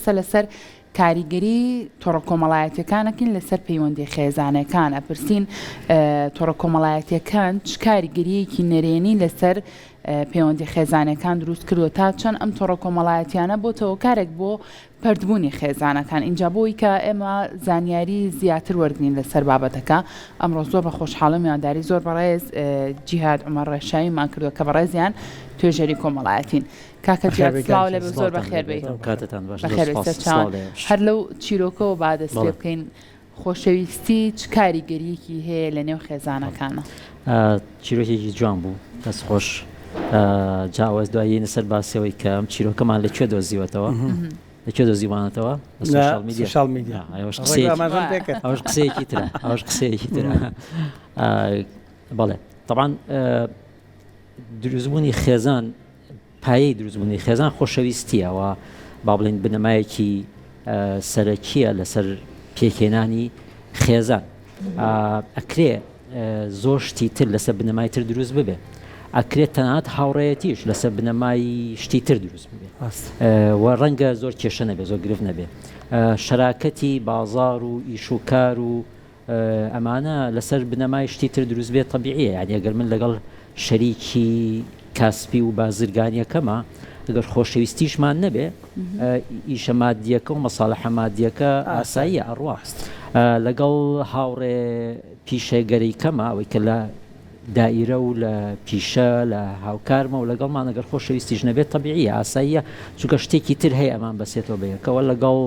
قسە لەسەر کاریگەری تۆڕە کۆمەڵایەتیەکان ئەکەین لەسەر پەیوەندی خێزانەکان ئەپرسین تۆڕە کۆمەڵایەتیەکان چ کاریگەریەکی نەرێنی لەسەر پەیوەندی خێزانەکان دروست کردووە تا چەند ئەم تۆڕە کۆمەڵایەتیانە بۆتە هۆکارێک بۆ پەرتبوونی خێزانەکان ئینجا بۆی کە ئێمە زانیاری زیاتر وەرگین لەسەر بابەتەکە ئەمڕۆ زۆر بە خۆشحاڵی میوانداری زۆر بەڕێز جیهاد عومەر ڕێشاویمان کردووە کە بەڕێزیان توێژەری کۆمەڵایەتین. کاکە جیاد سڵاو لێ بێ زۆر بەخێر بێی. کاتتان باش زۆر بەخێر بێی سپاس سەرچاوان. سڵاو لە ئێوەش. هەر لەو چیرۆکەوە با دەست پێ بەڵێ. بکەین خۆشەویستی چ کاریگەریەکی هەیە لە نێو خێزانەکانا؟ چیرۆکێکی جوان بوو دەست خۆش جا ئەوە دوای یەینە سەر باسی ئەوەی کە ئەم چیرۆکەمان لە کوێ دۆزیوەتەوە لە کوێ دۆزیوانەتەوە لە لە سۆشیال میدیا سۆشیال میدیا ئەوەش ڕێک قسەیەکی ئاماژەم پێ کرد ئەوەش قسەیەکی ترە ئەوەش قسەیەکی ترە بەڵێ تەبعەن دروستبوونی خێزان پایەی دروستبوونی خێزان خۆشەویستییە و با بڵێین بنەمایەکی سەرەکییە لەسەر پێکهێنانی خێزان. ئەکرێ زۆر شتی تر لەسەر بنەمای تر دروست ببێ. ئەکرێت تەنانەت هاوڕێیەتیش لەسەر بنەمای شتی تر دروست ببێ و ڕەنگە زۆر کێشە نەبێ زۆر گرفت نەبێ. شەراکەتی بازاڕ و ئیش و کار و ئەمانە لەسەر بنەمای شتی تر دروست بێت تەبیعیە یانی ئەگەر من لەگەڵ شەریکی کاسپی و بازرگانیەکەما ئەگەر خۆشەویستیشمان نەبێ ئیشە مادیەکە و مەساڵحە مادیەکە ئاساییە ئەڕوا لەگەڵ هاوڕێ پیشەگەریکەما ئەوەی کە لە دائیرە و لە پیشە لە هاوکارمە و لەگەڵمان ئەگەر خۆشەویستیش نەبێت تەبیعیە ئاساییە چونکە شتێکی تر هەیە ئەمان بەسێتەوە بە یەکەوە لەگەڵ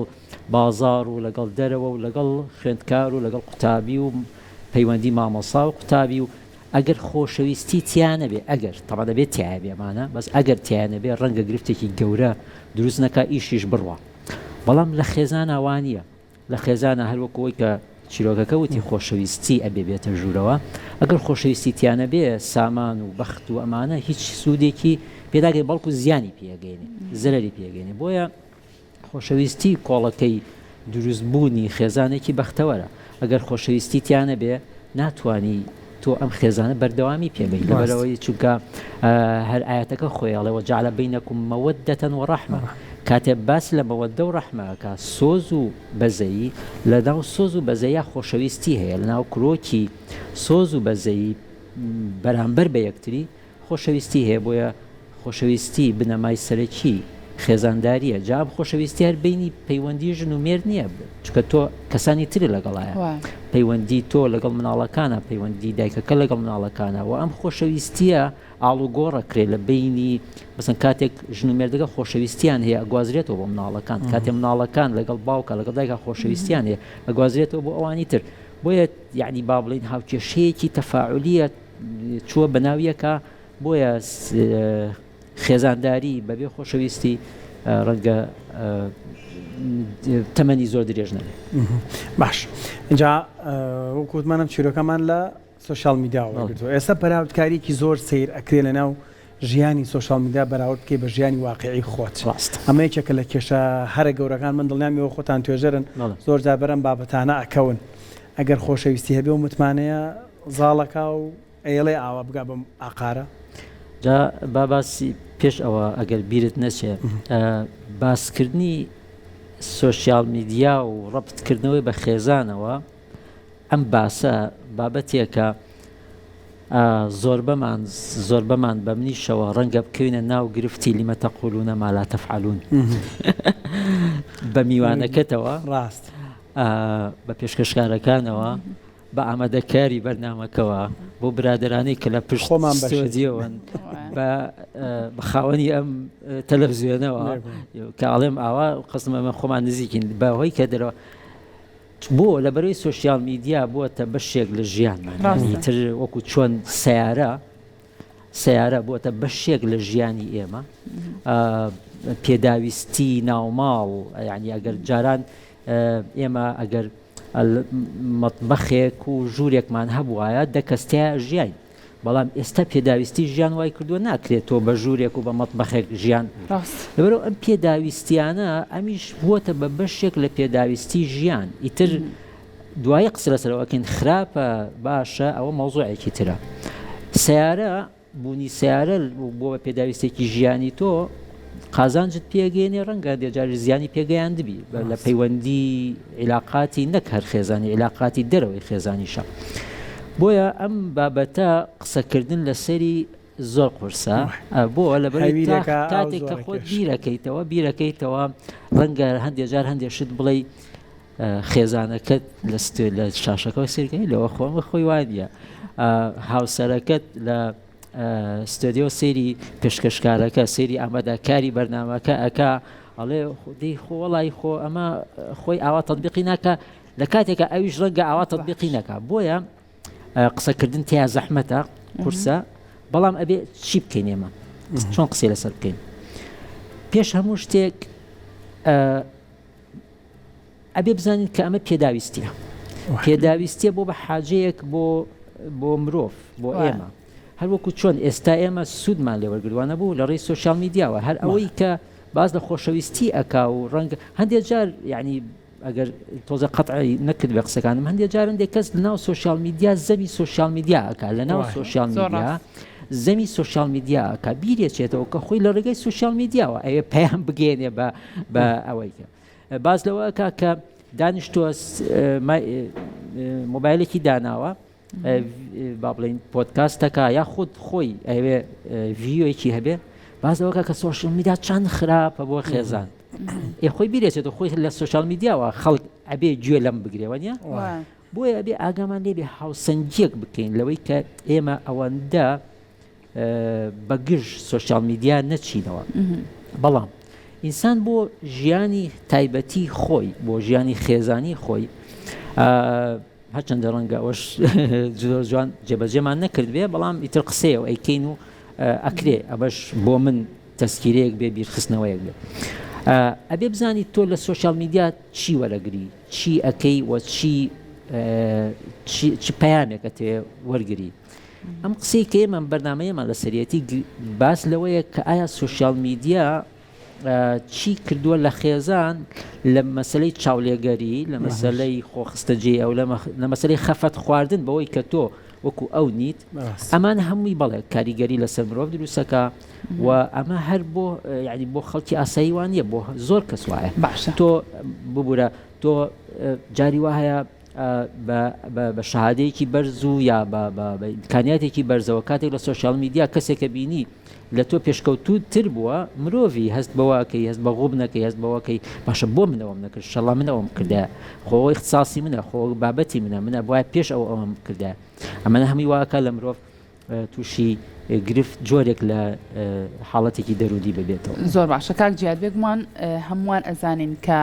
بازاڕ و لەگەڵ دەرەوە و لەگەڵ خوێندکار و لەگەڵ قوتابی و پەیوەندی مامۆسا و قوتابی و ئەگەر خۆشەویستی تیا نەبێ ئەگەر تەبعەن دەبێ تیایا بێ ئەمانە بەس ئەگەر تیایا نەبێ ڕەنگە گرفتێکی گەورە دروست نەکا ئیشیش بڕوا بەڵام لە خێزانا وانیە لە خێزانا هەر وەکو ئەوەی کە چیرۆکەکە وتی خۆشەویستی ئەبێ بێتە ژوورەوە ئەگەر خۆشەویستی تیا نەبێ سامان و بەخت و ئەمانە هیچ سوودێکی پێ ناگەێ بەڵکو زیانی پێ ئەگەینێ زەرەری پێ ئەگەینێ بۆیە خۆشەویستی کۆڵەکەی دروست بوونی خێزانێکی بەختەوەرە، ئەگەر خۆشەویستی تیا نەبێ ناتوانی تۆ ئەم خێزانە بەردەوامی پێ بەی لەبەرئەوەی چونکە هەر ئایەتەکە خۆی ئەڵێ وجعل بینکم مودة ورحمە کاتێ باس لە مەوەدە و ڕەحمە ئەکا سۆز و بەزەیی لەناو سۆز و بەزەییا خۆشەویستی هەیە لەناو کرۆکی سۆز و بەزەیی بەرامبەر بە یەکتری خۆشەویستی هەیە بۆیە خۆشەویستی بنەمای سەرەکی خێزانداریە جا ئەم خۆشەویستی هەر بینی پەیوەندی ژن و مێرد نییە چونکە تۆ کەسانی تری لەگەڵایە پەیوەندی تۆ لەگەڵ مناڵەکانە پەیوەندی دایکەکە لەگەڵ مناڵەکانە و ئەم خۆشەویستیە ئاڵوگۆڕە کرێ لە بینی بەسەن کاتێک ژن و مێردەکە خۆشەویستیان هەیە ئەگوازرێتەوە بۆ مناڵەکان کاتێ مناڵەکان لەگەڵ باوکە لەگەڵ دایکە خۆشەویستیان هەیە ئەگوازرێتەوە بۆ ئەوانی تر بۆیە یعنی با بڵین هاوکێشەیەکی تەفاعلیە چووە بەناو یەکا بۆیە خێزانداری بەبێ خۆشەویستی ڕەنگە تەمەنی زۆر درێژ نەبێت. باش اینجا وەکو وتمان ئەم چیرۆکەمان لە سۆشیال میدیا وەرگرتووە ئێستا بەراوردکاریەکی زۆر سەیر ئەکرێ لە ناو ژیانی سۆشیال میدیا بەراورد بکەی بە ژیانی واقعی خۆت ڕاست ئەمە یەکێکە لە کێشە هەرە گەورەکان من دڵنیام ئێوە خۆتان توێژەرن زۆر جار بەر ئەم بابەتانە ئەکەون ئەگەر خۆشەویستی هەبێ و متمانەیە زاڵەکا و ئەیەڵێ ئاوا بگا بەم ئاقارە. جا با باسی پێش ئەوە ئەگەر بیرت نەچێ باسکردنی سۆشیال میدیا و ڕەبتکردنەوەی بە خێزانەوە ئەم باسە بابەتێکە زۆربەمان زۆربەمان بە منیشەوە ڕەنگە بکەوینە ناو گرفتی لم تقولون ما لا تفعلون بە میوانەکەتەوە ڕاست بە پێشکەشکارەکانەوە بە ئامادەکاری بەرنامەکەوە بۆ برادەرانی کە لە پشت خۆمان بەشێک. ستۆدیۆوەن بە بە خاوەنی ئەم تەلەڤزیۆنەوە کە ئەڵێم ئاوا قەسم ئەمە خۆمان نزیکین بە هۆی کە دەرەوە بۆ لەبەرەی سۆشیال میدیا بووەتە بەشێک لە ژیانمان ڕاستە. ئیتر وەکو چۆن سەیارە سەیارە بووەتە بەشێک لە ژیانی ئێمە پێداویستی ناوماڵ یعنی ئەگەر جاران ئێمە ئەگەر مەتبەخێک و ژوورێکمان هەبوایە دە کەس تیا ژیاین بەڵام ئێستا پێداویستی ژیان وای کردووە ناکرێت تۆ بە ژوورێک و بە مەتبەخێک ژیان ڕاست. لەبەرئەوە ئەم پێداویستیانە ئەمیش بووەتە بە بەشێک لە پێداویستی ژیان ئیتر دوایی قسە لەسەر ئەوە ئەکەین خراپە باشە ئەوە مەوزوعێکی ترە سەیارە بوونی سەیارە بۆ بە پێداویستێکی ژیانی تۆ. قازانجت پێگەێنێ ڕەنگە دێجاری زیانی پێگەیاندبی لە پەیوەندی عیلاقاتی نەک هەر خێزانی عیلاقاتی دەرەوەی خێزانیشە بۆیە ئەم بابەتە قسەکردن لەسەری زۆر قورسە بۆ لەبەر کاتێک کە خۆت بیرەکەیتەوە بیرەکەیتەوە ڕەنگە هەندێک جار هەندێک شت بڵێ خێزانەکەت لە لە شاشەکەەوە سێرکەی لەوە خۆمە خۆی وانە هاوسەرەکەت لە ستۆدیۆ سەیری پێشکەشکارەکە سەیری ئامادەکاری بەرنامەکە ئەکا ئەڵێ دەی خۆ وەڵی خۆ ئەمە خۆی ئاوا تەطبیقی ناکە لە کاتێکە ئەویش ڕەنگە ئاوا تەطبیقی نەکا بۆیە قسەکردن تیا زەحمەتە قورسە بەڵام ئەبێ چی بکەین ئێمە چۆن قسەی لەسەر بکەین پێش هەموو شتێک ئەبێ بزانین کە ئەمە پێداویستیە پێداویستیە بۆ بە حاجەیەک بۆ بۆ مرۆڤ بۆ ئێمە هەروەکو چۆن ئێستا ئێمە سوودمان لێوەرگوانە بوو لە ڕێی سوسیال میدیاوە هەر ئەوەی کە باز لە خۆشەویستی ئەکا و ڕەنگ هەندێک جار یعنی ئەگەر تۆزە قەتعی نەکرد بە قسەکانم هەندێک جار هەندێک کەس لەناو سوسیال میدیا زەمی سوسیال میدیا ئەکا لەناو سوسیال میدیا زەمی سوسیال میدیا ئەکا بیرێچێتەوە کە خۆی لە ڕێگەی سوسیال میدیاوە ئەوێ پەیام بگەێنێ بە بە ئەوەی کە باس لەوە ئەکا کە دانیشتووە مۆبایلێکی داناوە با بڵین پۆدکاستەکە یا خود خۆی ئەوێ ڤیۆیەکی هەبێ باز ئەوەکە کە سۆشیال میدیا چەند خراپە بۆ خێزان ئێ خۆی بیرێتێت خۆی لە سۆشیال میدیاوە خەڵک ئەبێ گوێ لەم بگرێوە نیە بۆیە ئەبێ ئاگامان لێبێ هاوسەنگیەک بکەین لەوەی کە ئێمە ئەوەندە بە گژ سۆشیال میدیا نەچینەوە بەڵام ئینسان بۆ ژیانی تایبەتی خۆی بۆ ژیانی خێزانی خۆی هەرچەندە ڕەنگە ئەوەش زۆر جوان جێبەجێمان نەکردبێ بەڵام ئیتر قسەیە و ئەیکەین و ئەکرێ ئەمەش بۆ من تەسکیرەیەک بێ بیرخستنەوەیەک بێ ئەبێ بزانی تۆ لە سۆشیال میدیا چی وەرەگری چی ئەەکەی و چی چ پەیامێک ئەتێ وەرگری ئەم قسەی کە ئێمە بەرنمەیەمان لەسەرەتی باس لەوەیە کە ئایا سۆشیال میدیا چی کردووە لە خێزان لە مەسەلەی چاولێگەری، لە مەسەلەی خۆخستە جێی ئەو، لە مەسەلەی خەفەت خواردن بەوەی کە تۆ وەکو ئەو نیت، ئەمانە هەمووی بەڵێ کاریگەری لەسەر مرۆڤ دروستەکا و ئەمە هەر بۆ یعنی بۆ خەڵکی ئاسایی وان نییە بۆ زۆر کەس وایە. باشە. تۆ ببورە تۆ جاری وا هەیە بە شەهادەیەکی بەرز و یا بە ئیمکانیاتێکی بەرزەوە کاتێک لە سۆشیال میدیا کەسێکە بینی لە تۆ پێشکەوتوو تر بووە مرۆڤی هەست بەوەکەی هەست بە غوبنەکەی هەست بەوەکەی باشە بۆ من ئەوەم نەکرد شەڵا من ئەوەم کردە خۆ ئیختساسی منە خۆ بابەتی منە منە بۆیە پێش ئەو ئەوەم کردە ئەمەە هەمووی واکە لە مرۆڤ تووشی گرفت جۆرێک لە حاڵەتێکی دەروونی ببێتەوە. زۆر باشە کاک جیاد بێگومان هەمووان ئەزانین کە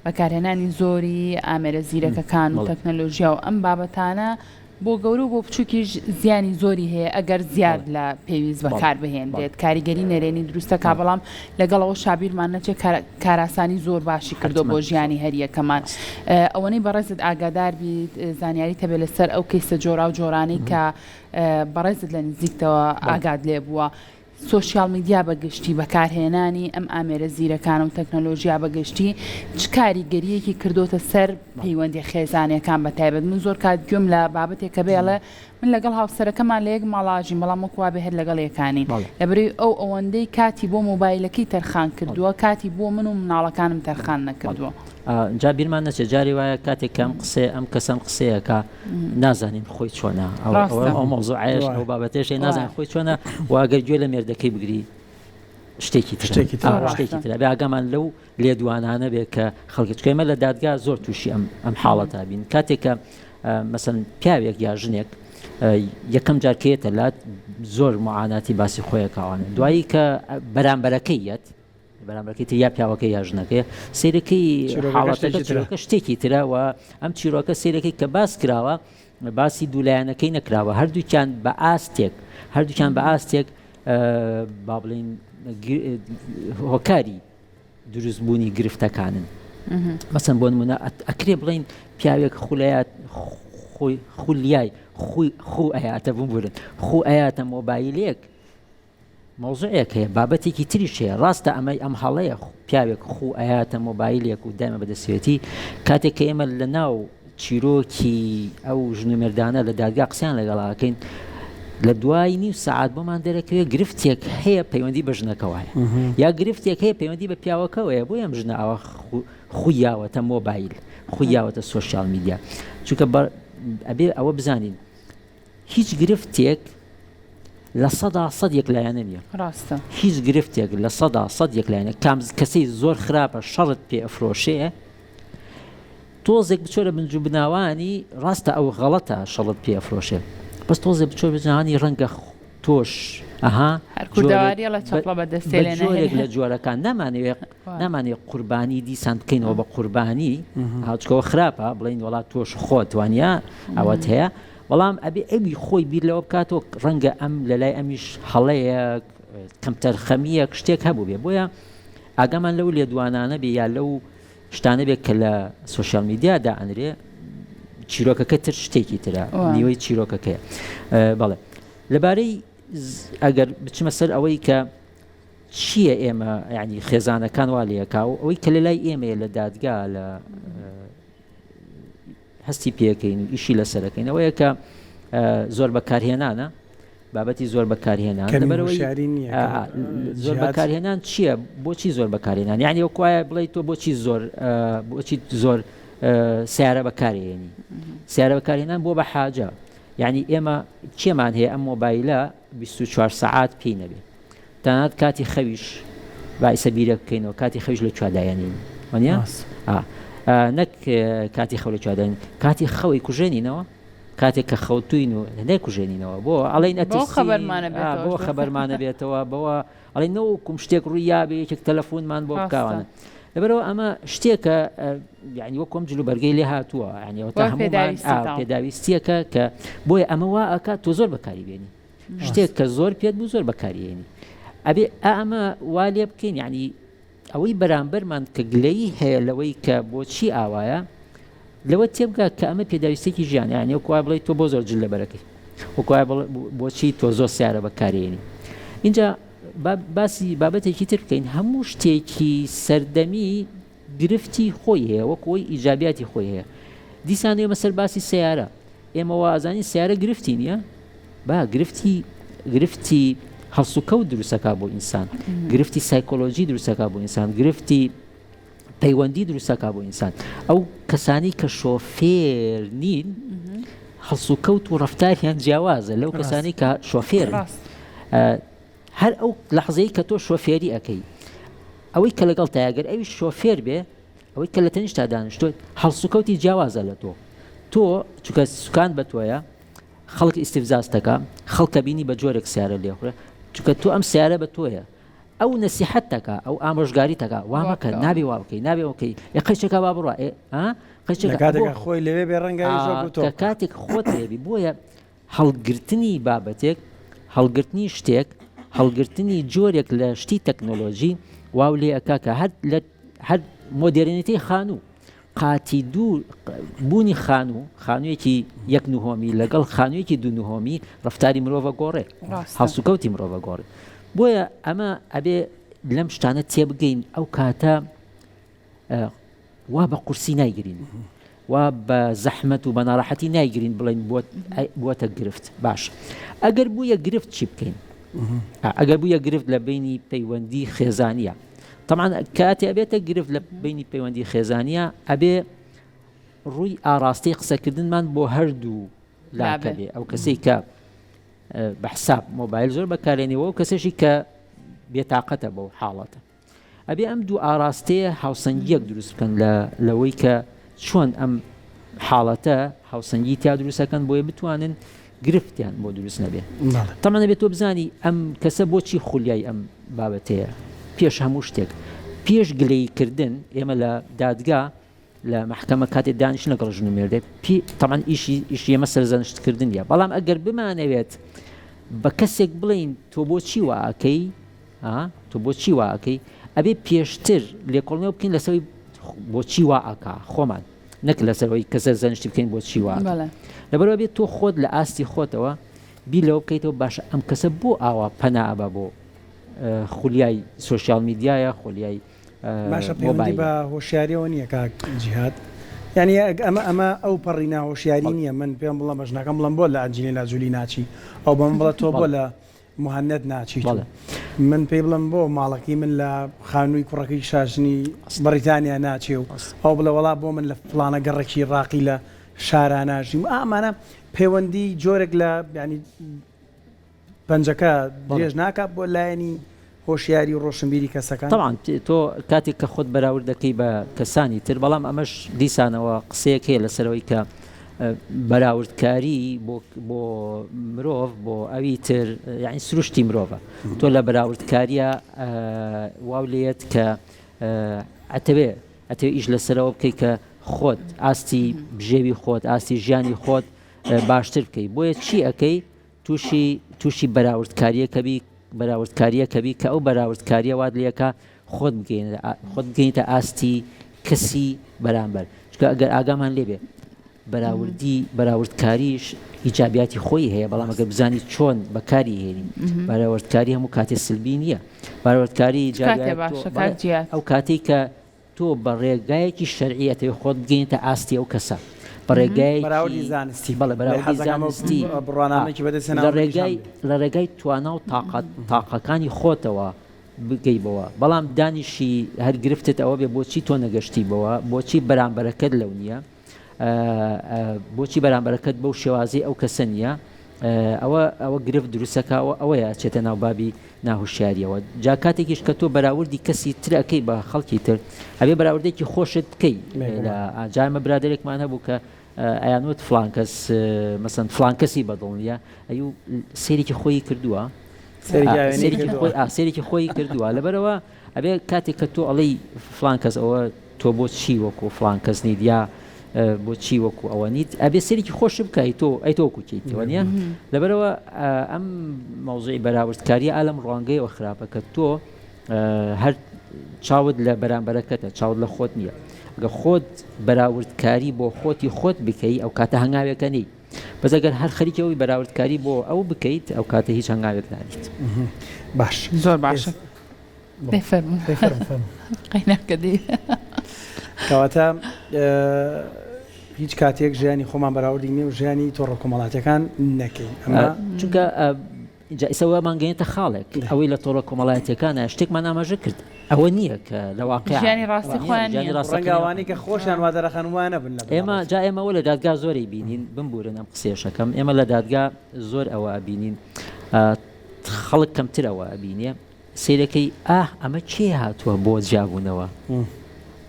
بەکارهێنانی زۆری ئامێرە زیرەکەکان و تەکنەلۆژیا و ئەم بابەتانە بۆ گەورە و بۆ بچووکیش زیانی زۆری هەیە ئەگەر زیاد لە پێویست بەکار بهێنرێت کاریگەری نەرێنی دروستەکە بەڵام لەگەڵ ئەوە شابیرمان نەچێت کاراسانی زۆر باشی کردو بۆ ژیانی هەریەکەمان ئەوەنەی بەڕێزت ئاگادار بیت زانیاری تەبێ لەسەر ئەو کەیسە جۆرا و جۆرانەی کە بەڕێزت لە نزیکتەوە ئاگات لێ بووە سۆشیال میدیا بە گشتی بەکارهێنانی ئەم ئامێرە زیرەکانە و تەکنەلۆژیا بە گشتی چ کاریگەرییەکی کردۆتە سەر پەیوەندیە خێزانیەکان بە تایبەت من زۆر کات گوێم لە بابەتێک کە بێڵێ من لەگەڵ هاوسەرەکەمان لە یەک ماڵاژین بەڵام وەک وابێ هەر لەگەڵ یەکانین لەبەرەی ئەو ئەوەندەی کاتی بۆ مۆبایلەکەی تەرخان کردووە کاتی بۆ من و مناڵەکانم تەرخان نەکردووە. جا بیرمان نەچێت جاری وایە کاتێک کە ئەم قسەیە ئەم کەسەم قسەیەکە نازانین خۆی چۆنە ئەو مەوزوعەیەش ئەو بابەتێش نازانین خۆی چۆنە و ئەگەر گوێ لە مێردەکەی بگری شتێکی شتێکی شتێکی ترە بێ ئاگامان لەو لێدوانانە بێ کە خەڵکی چکەمە لە دادگا زۆر تووشی ئەم ئەم حاڵەتە بین کاتێک کە مەسەن پیاوێک یا ژنێک یەکەم جار کێتە لات زۆر معاناتی باسی خۆیەکەوانە دوایی کە بەرامبەرەکەی یەت بەرامبەرەکەی تر یا پیاوەکەی یا ژنەکەی سەیرەکەی حاڵەتەکە چیرۆکە شتێکی ترە و ئەم چیرۆکە سەیرەکەی کە باس کراوە باسی دوولایەنەکەی نەکراوە هەردووکیان بە ئاستێک هەردووکیان بە ئاستێک با بڵین هۆکاری دروستبوونی گرفتەکانن مەسەن بۆ نمونە ئەکرێ بڵین پیاوێک خولەیات خۆی خولیای خوی خو ئەیاتە ببورن خو ئەیاتە مۆبایلێک مەوزوعێک هەیە بابەتێکی تریش هەیە ڕاستە ئەمەی ئەم هەڵەیە پیاوێک خوو ئەیاتە مۆبایلێک و دایمە بەدەستێتی کاتێک کە ئێمە لە ناو چیرۆکی ئەو ژن و مێردانە لە دادگا قسەیان لەگەڵاکەین. لە دوای نیو سەعات بۆمان دەرەکەوێت گرفتێک هەیە پەیوەندی بە ژنەکەوە هەیە یا گرفتێک هەیە پەیوەندی بە پیاوەکەوەیە بۆیە ئەم ژنە ئاوا خویاوەتە مۆبایل خویاوەتە سۆشیال میدیا چونکە ئەبێ ئەوە بزانین هیچ گرفتێک 100% یەکلایەنە نییە ڕاستە هیچ گرفتێک 100% یەکلایەنە کام کەسەی زۆر خراپە شەڕت پێ ئەفرۆشێ تۆزێک بچۆرە بنج و بناوانی ڕاستە ئەو غەڵەتە شەڵت پێ ئەفرۆشێ بەس تۆزێ بچۆر بناوانی ڕەنگە تۆش ئەها هەر کوردەواری ئەڵێ چەپڵە بە دەستێ لێ جۆرێک لە جۆرەکان نامانەوێ نامانەوێ قوربانی دیسان بکەینەوە بە قوربانی هاوچکەوە خراپە بڵین وڵات تۆش خۆت وانە ئەوەت هەیە بەڵام ئەبێ ئەوی خۆی بیر لەوە بکاتەوە ڕەنگە ئەم لە لای ئەمیش هەڵەیە کەمتەرخەمیەک شتێک هەبوو بێ بۆیە ئاگامان لەو لێدوانانە بێ یا لەو شتانە بێت کە لە سۆشیال میدیا دائەنرێ چیرۆکەکە تر شتێکی ترە نیوەی چیرۆکەکەیە بەڵێ لەبارەی ئەگەر بچمە سەر ئەوەی کە چییە ئێمە ینی خێزانەکان وا لەکا و ئەوەی کە لە لای ئێمەیە لە دادگا لە هەستی پێکەین و ئیشی لەسەرەکەین ئەوەیە کە زۆر بەکارهێنانە بابەتی زۆر بەکارهێنان لەبەرئەوەی هۆشیاری نییە کە زۆر جیهاد بەکارهێنان چییە بۆچی زۆر بەکارهێنان یعنی وەک وایە بڵێی تۆ بۆچی زۆر بۆچی زۆر سیارە بەکارهێنی سیارە بەکارهێنان بۆ بە حاجە یعنی ئێمە کێمان هەیە ئەم مۆبایلە 24 سەعات پێی نەبێ تەنانەت کاتی خەویش با ئیسە بیرە بکەینەوە کاتی خەویش لە کوێ دایەنین وانە نەک کاتی خەو لە کوێ داین کاتی خەوی کوژێنینەوە کاتێک کە خەوتوین و نەیکوژێنینەوە بۆ ئەڵێین ئەترسین بۆ خەبەرمانە بێتەوە بەوە ئەڵێن نەوەکوم شتێک ڕووی یابێ یەکێک تەلەفۆنمان بۆ بکوانە لەبەرەوە ئەمە شتێکە یعنی وەکم جلو بەرگەی لێ هاتووە یعنی ئەوە تا هەمومان پێداویستیەکە کە بۆیە ئەمە وا ئەکات تۆ زۆر بەکاری بێنی شتێک کە زۆر پێت بوو زۆر بەکاریێنی ئەبێ ئەمە وا لێ بکەین یعنی ئەوەی بەرامبەرمان کە گلەیی هەیە لەوەی کە بۆچی ئاوایە، لەوە تێبگا کە ئەمە پێداویستیەکی ژیانە، یانی وەک وایە بڵێی تۆ بۆ زۆر جل لەبەرەکەی، وەک وایە بڵێ بۆچی تۆ زۆر سیارە بەکارێنی. ئینجا با باسی بابەتێکی تر بکەین، هەموو شتێکی سەردەمی گرفتی خۆی هەیە، وەک ئەوەی ئیجابیاتی خۆی هەیە. دیسان ئێمە سەر باسی سەیارە، ئێمە وا ئەزانین سەیارە گرفتی نییە، با گرفتی گرفتی هەڵسوکەوت دروستەکا بۆ ئینسان گرفتی سایکۆلۆژی دروستەکا بۆ ئینسان گرفتی پەیوەندی دروستەکا بۆ ئینسان ئەو کەسانی کە شۆفێر نین هەڵسوکەوت و ڕفتاریان جیاوازە لەو کەسانی کە شۆفێر هەر ئەو لەحزەی کە تۆ شۆفێری ئەەکەی ئەوەی کە لەگەڵ تاگەر ئەوی شۆفێر بێ ئەوەی کە لە تەنیشتا دانیشتووە هەڵسوکەوتی جیاوازە لە تۆ تۆ چونکە سوکان بە تۆیە خەڵک ئیستفزاز دەکا خەڵکە بینی بە جۆرێک سیارە لێخورێ چونکە تۆ ئەم سیارە بە تۆیە ئەو نەسیحەت دەکا ئەو ئامۆژگاری دەکا وا مەکە نابێ وا بکەی نابێ وکەی ئێ قەیچەکە با بڕوا ئێ ها قەیچەکە کاتێک خۆی لەوێ بێ ڕەنگە کە کاتێک خۆت لێبی بۆیە هەڵگرتنی بابەتێک، هەڵگرتنی شتێک، هەڵگرتنی جۆرێک لە شتی تەکنۆلۆژی واو لێ ئەکا کە هەر لە هەر مۆدێرنیتەی خانوو قاتی دوو بوونی خانوو خانوویەکی یەک نهۆمی لەگەڵ خانوویەکی دوو نهۆمی ڕفتاری مرۆڤە گۆڕێ هەڵسوکەوتی مرۆڤە گۆڕێ بۆیە ئەمە ئەبێ لەم شتانە تێبگەین ئەو کاتە وا بە قورسی نایگرین وا بە زەحمەت و بە ناڕەحەتی نایگرین بڵێن بووەتە گرفت باش ئەگەر بووە گرفت چی بکەین ئەگەر بووە گرفت لە بینی پەیوەندی خێزانیە طبعا کاتێ ئەبێتە گرفت لە بینی پەیوەندی خێزانیە ئەبێ ڕووی ئاراستەی قسەکردنمان بۆ هەردوو لاکە بێ ئەو کەسێک کە بە حساب مۆبایل زۆر بەکارێنەوە و کەسێکی کە بێتاقەتە بەو حاڵەتە ئەبێ ئەم دوو ئاراستەیە هاوسەنگییەک دروست بکەن لە لەوەی کە چۆن ئەم حاڵەتە هاوسەنگی تیا دروستەکەن بۆیە بتوانن گرفتیان بۆ دروست نەبێ تەمان ئەبێت تۆ بزانی ئەم کەسە بۆچی خولیای ئەم بابەتەیە پێش هەموو شتێک پێش گلەیی کردن ئێمە لە دادگا لە مەحکەمە کاتێ دانیشتن لەگەڵ ژن و مێردێک پی تەمان ئیشی ئیشی ئێمە سەرزەنشت کردن نیە بەڵام ئەگەر بمانەوێت بە کەسێک بڵێین تۆ بۆچی وا ئەکەی ها تۆ بۆچی وا ئەکەی ئەبێ پێشتر لێکۆڵنەوە بکەین لەسەوەی بۆچی وا ئەکا خۆمان نەک لەسەرەوەی کە سەرزەنشتی بکەین بۆچی وا لەبەرەوە بێت تۆ خۆت لە ئاستی خۆتەوە بیر لەوە بکەیتەوە باشە ئەم کەسە بۆ ئاوا پەنا ئەبا بۆ خولیای سۆشیال میدیایە خولیای باشە پەیوەندی بە هۆشیاریەوە نییە کاک جیهاد؟ یانی ئەمە ئەمە ئەو پەڕی ناهۆشیاری نییە من پێم بڵێم بە ژنەکەم بڵێم بۆ لە ئەنجلینا جولی ناچی ئەو بە من بڵێ تۆ بۆ لە مهند ناچیت و من پێی بڵێم بۆ ماڵەکەی من لە خانووی کوڕەکەی شاژنی بەڕیتانیا ناچێ و ئەو بڵێ وەڵا بۆ من لە فڵانە گەڕەکی ڕاقی لە شارا ناژیم ئامانە پەیوەندی جۆرێک لە یانی پەنجەکە درێژ ناکات بۆ لایەنی هۆشیاری و ڕۆشنبیری کەسەکان؟ تەبعەن تۆ کاتێک کە خۆت بەراورد دەکەی بە کەسانی تر، بەڵام ئەمەش دیسانەوە قسەیەک هەیە لەسەرەوەی کە بەراوردکاری بۆ بۆ مرۆڤ بۆ ئەوی تر یعنی سروشتی مرۆڤە تۆ لە بەراوردکاریە واو لێت کە ئەتەوێ ئەتەوێ ئیش لەسەرەوە بکەیت کە خۆت ئاستی بژێوی خۆت ئاستی ژیانی خۆت باشتر بکەیت بۆیە چی ئەەکەی تووشی تووشی بەراوردکارییەکە بی بەراوردکارییەکە بی کە ئەو بەراوردکارییە وات لێکا خۆت بگەینە خۆت بگەینیتە ئاستی کەسی بەرامبەر چونکە ئەگەر ئاگامان لێ بێ بەراوردی بەراوردکاریش ئیجابیاتی خۆی هەیە بەڵام ئەگەر بزانی چۆن بەکاری هێنی بەراوردکاری هەموو کاتێ سلبی نییە بەراوردکاری ئەو کاتێک کە تۆ بە ڕێگایەکی شەرعی ئەتەوێ خۆت بگەینیتە ئاستی ئەو کەسە بە ڕێگایەکی بەراوردی زانستی بەڵێ بەراوردی حەزەکەم ئەو زانستی ئا بڕوانامەیەکی بەدەست لە هێناوە منیش ڕێگای هەم بێ. لە ڕێگای توانا و تاقەت تاقەکانی خۆتەوە بگەی بەوە بەڵام دانیشی هەر گرفتت ئەوە بێ بۆچی تۆ نەگەشتی بەوە بۆچی بەرامبەرەکەت لەو نییە بۆچی بەرامبەرەکەت بەو شێوازەی ئەو کەسە نییە ئەوە ئەوە گرفت دروستەکە ئەوە ئەوەیە ئەچێتە ناو بابی ناهوشیاریەوە جا کاتێکیش کە تۆ بەراوردی کەسی تر ئەکەی بە خەڵکی تر ئەبێ بەراوردێکی خۆشت بکەی لە ئاجامە برادێکمان هەبوو کە ئەیانوت فلان کەس مەسەن فلان کەسی بەدڵ نییە ئەو سێرێکی خۆی کردووە سێرێکی خۆی کردووە لەبەرەوە ئەبێ کاتێک کە تۆ ئەڵێی فڵان کەس ئەوە تۆ بۆ چی وەکو فڵان کەس نیت یا بۆ چی وەکو ئەوە نیت ئەبێ سەرێکی خۆش بکەی تۆ ئەی تۆ وەکو کێیت وە نییە لەبەرەوە ئەم مەوزوعی بەراوردکاریە ئالەم ڕوانگەیەوە خراپە کە تۆ هەر چاوت لە بەرامبەرەکەتە چاوت لە خۆت نییە گە خۆت بەراوردکاری بۆ خۆتی خۆت بکەی ئەو کاتە هەنگاوێکە نی بەس ئەگەر هەر خەریکی ئەوی بەراوردکاری بۆ ئەو بکەیت ئەو کاتە هیچ هەنگاوێک نانیت. باش زۆر باشە کەواتە هیچ کاتێک ژیانی خۆمان بەراوردی نێو ژیانی تۆڕە کۆمەڵاتەکان نەکەین ئەمە چونکە جا ئیسە وامان گەیەنتە خاڵێک ئەوەی لە تۆڕە کۆمەڵایەتیەکانە شتێکمان ئاماژە کرد ئەوە نییە کە لە واقع ژیانی ڕاستی خۆیان ژیانی نییە. ڕاستەقینە ڕەنگە ئەوانەی کە خۆشیان وا دەرەخەن وا نەبن لە ئێمە بنەڕەت. جا ئێمە ئەوە لە دادگا زۆرەی بینین بمبورن ئەم قسەیەشەکەم ئێمە لە دادگا زۆر ئەوە ئەبینین خەڵک کەمتر ئەوە ئەبینێ سەیرەکەی ئاه ئەمە کێ هاتووە بۆ جیابوونەوە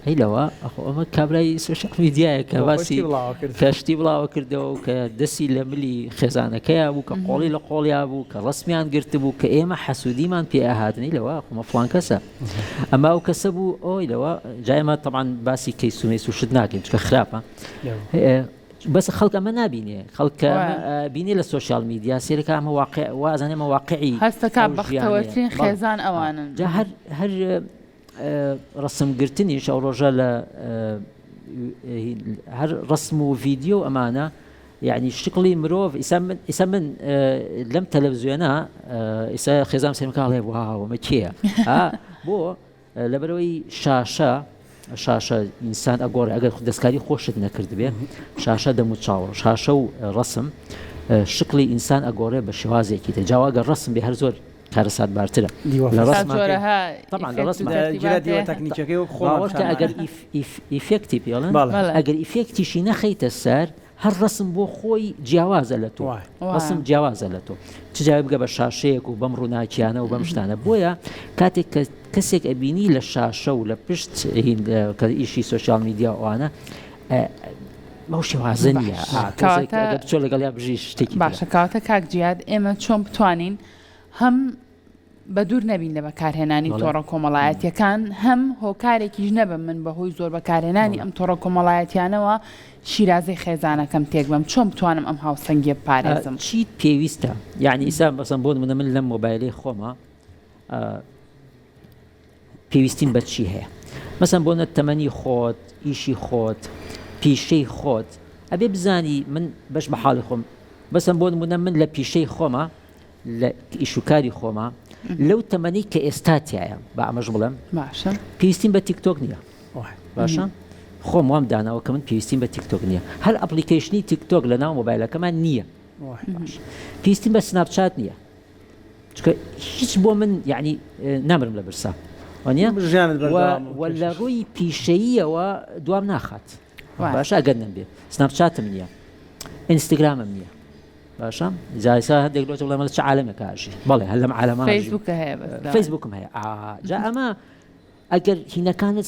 ئەی لەوە ئەخۆ ئەمە کابرای سۆشیال میدیایە کە باسی کە شتی بڵاوە کردەوە و کە دەستی لە ملی خێزانەکەیا بوو کە قۆڵی لە قۆڵیا بوو کە ڕسمیان گرتبوو کە ئێمە حەسوودیمان پێ ئەهاتنی لەوە خۆمە فڵان کەسە ئەمە ئەو کەسە بوو ئۆی لەوە جایمە تەمان باسی کەیس و مەیس و شت ناکەین چکە خراپە بەس خەڵک ئەمە نابینێ خەڵک بینێ لە سۆشیال میدیا سێرەکە ئەمە واقع وازانێ ئەمە واقعی هەستەکە بەختەوەرترین خێزان ئەوانن جا هەر هەر ڕسم گرتنیش ئەو ڕۆژە لە هەر ڕسم و ڤیدیۆ ئەمانە یعنی شکڵی مرۆڤ ئیسا من ئیسا من لەم تەلەڤزیۆنە ئیسا خێزان سێمکاڵێ واوەمە کێیە بۆ لەبەرئەوەی شاشە شاشە ئینسان ئەگۆڕێ ئەگەر دەستکاری خۆشت نەکردبێ شاشە دەم و چاو شاشە و ڕسم شکلی ئینسان ئەگۆڕێ بە شێوازێکی تر جاوا گەر ڕسم بێ هەر زۆر کارەسات بارترە لە ڕسم تەکنیکەکەی خۆ ئەگەر ئیفێکتی پێڵن ئەگەر ئیفێکتیشی نەخەیتە سەر هەر ڕەسم بۆ خۆی جیاوازە لە تۆ ڕەسم جیاوازە لە تۆ چ جای بگە بە شاشەیەک و بەم ڕووناکیانە و بەم شتانە بۆیە کاتێک کە کەسێک ئەبینی لە شاشە و لە پشت کە ئیشی سۆشیال میدیا ئەوانە بەو شێوازە نییە بچۆ لەگەڵیا بژی شتێکی باشە کاتە کاک جیاد ئێمە چۆن بتوانین هەم بەدوور نەبین لە بەکارهێنانی تۆڕە کۆمەڵایەتیەکان، هەم هۆکارێکیش نەبم من بەهۆی زۆر بەکارهێنانی ئەم تۆڕە کۆمەڵایەتیانەوە شیرازەی خێزانەکەم تێک بەم، چۆن بتوانم ئەم هاوسەنگیە بپارێزم؟ چیت پێویستە یعنی ئیسا مەسەن بۆ نمونە من لەم مۆبایلەی خۆما پێویستیم بە چی هەیە مەسەن بۆ نە تەمەنی خۆت ئیشی خۆت پیشەی خۆت ئەبێ بزانی من بەش بە حاڵی خۆم بەسەن بۆ نمونە من لە پیشەی خۆما لە ئیش و کاری خۆما لەو تەمەنی کە ئێستا تایە با ئەمەش بڵێم باشە پێویستیم بە تیکتۆک نییە باشە. خۆم وام داناوە کە من پێویستیم بە تیک تۆک نییە هەر application ی تیک تۆک لە ناو مۆبایلەکەمان نییە پێویستیم بە سناپچات نییە چونکە هیچ بۆ من یعنی نامرم لە برسا وانە لە ڕووی پیشەییەوە دوام ناخات باشە ئەگەر نەمبێ سناپچاتم نییە ئینستاگرامم نییە باشە جایسا هەندێک لۆ بڵێ من چ عالەمێکە ئەژی بەڵێ هەر لەم عالەمە فەیسبوک هەیە فەیسبوکم هەیە جا ئەمە ئەگەر هینەکانت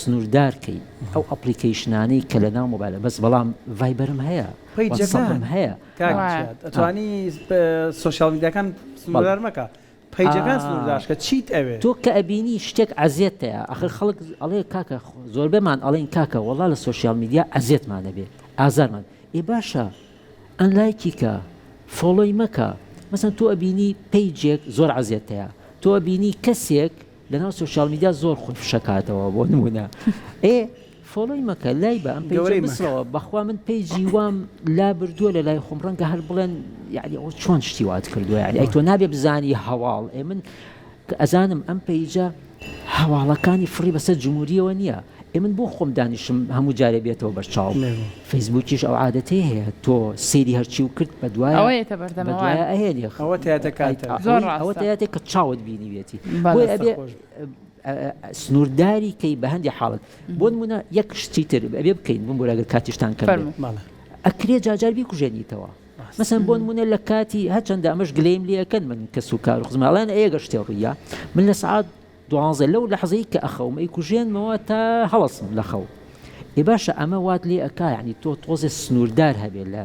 سنووردار کەی ئەو application انەی کە لە ناو مۆبایلە بەس بەڵام ڤایبەرم هەیە واتسئەپم هەیە ئەتوانی سۆشیال میدیاکان سنووردار مەکە پەیجەکان سنوورداشکە چیت ئەوێ تۆ کە ئەبینی شتێک ئەزێتەیە ئەخر خەڵک ئەڵێ کاکە زۆربەمان ئەڵێن کاکە وەڵا لە سۆشیال میدیا ئەزێتمان ئەبێ ئازارمان ئێ باشە unlike ی کە follow ی مەکە مەسەن تۆ ئەبینی پەیجێک زۆر عەزێتەیە تۆ ئەبینی کەسێک لەناو سۆشیال میدیا زۆر خۆی فشەکاتەوە بۆ نمونە ئێ follow ی مەکە لای بە ئەم پەیجە بسڕەوە بەخوا من پەیجی وام لا بردووە لە لای خۆم ڕەنگە هەر بڵێن یعنی ئەوە چۆن شتی وات کردووە یعنی ئەی تۆ نابێ بزانی هەواڵ ئێ من کە ئەزانم ئەم پەیجە هەواڵەکانی فڕی بەسەر جمهوریەوە نییە ئێ من بۆ خۆم دانیشم هەموو جارێ بێتەوە بەرچاوم فەیسبووکیش ئەو عادەتەی هەیە تۆ سەیری هەرچی و کرد بە دوای ئەوە یەتە بەردەمەوە بەدوایە ئەهێنێ ئەوە تیاتە کاتە زۆر ڕاستە ئەوە تیاتە کە چاوت بینیوێتی بۆیە ئەبێ سنوورداری کەی بە هەندی حاڵەت بۆ نمونە یەک شتی تر ئەبێ بکەین بمبورە ئەگەر کاتیشتان کەم بێت ئەکرێ جاجار بیکوژێنیتەوە مەسەن بۆ نمونە لە کاتی هەرچەندە ئەمەش گلەیم لێ ئەکەن من کەس و کار و خزم ئەڵێن ئەیە گەر شتێ ڕوویا من لە سەعات دوانزە لەو لەحزەی کە ئەخەوم ئەیکوژێنمەوە تا هەڵەسم لە خەو ئێ باشە ئەمە وات لێ ئەکا یعنی تۆ تۆزێ سنووردار هەبێت لە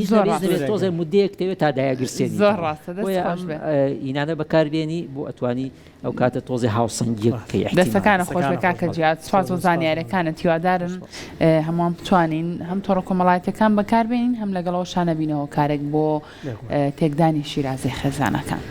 هیچ نەبێت تۆزێ مدەیەک دەوێت تا دایەگرسێنی زۆر ڕاستە دەست خۆش بێ ئینانە بەکاربێنی بۆ ئەتوانی ئەو کاتە تۆزێ هاوسەنگیەک بکەی ئیحتیمال. دەستەکانت خۆش بێ کاکە جیاد سوپاس بۆ زانیاریەکانت هیوادارم هەمووان بتوانین هەم تۆڕە کۆمەڵایەتیەکان بەکاربێنین هەم لەگەڵ ئەوەشا نەبینە هۆکارێک بۆ تێکدانی شیرازەی خێزانەکان.